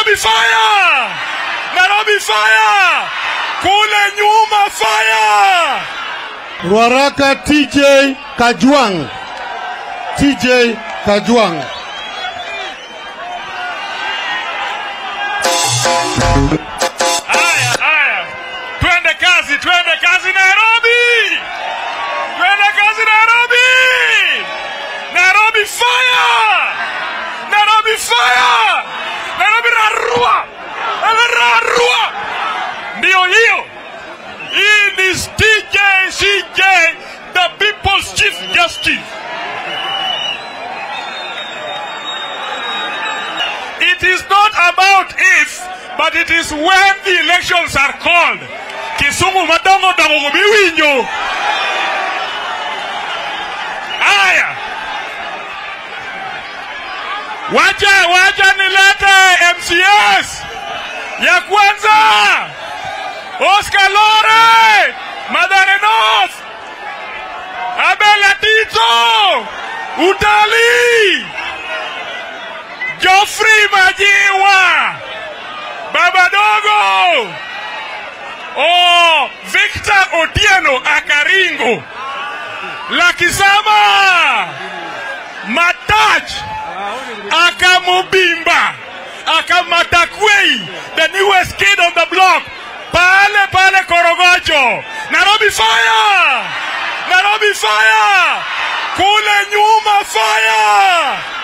Nairobi fire! Nairobi fire! Kule nyuma fire! Ruaraka TJ Kajwang. TJ Kajwang. Haya, haya. Twende kazi Nairobi! Twende kazi Nairobi! Nairobi fire! Nairobi fire! Nairobi rarua! Rarua! Ndio hiyo. Hii ni TJ CJ, the people's chief justice. It is not about if, but it is when the elections are called. Kisumu madongo dongo miwinjo. Aya. Wacha nilete MCS ya kwanza. Oscar Lore, Mathare North, Abel Atito, Utalii, Geoffrey Majiwa, Baba Dogo, oh, Victor Otieno Akaringo, Lakisama, Matach, Akamubimba, Akamatakwei, the newest kid on the block, pale pale Korogocho. Nairobi fire! Nairobi fire! Kule nyuma fire!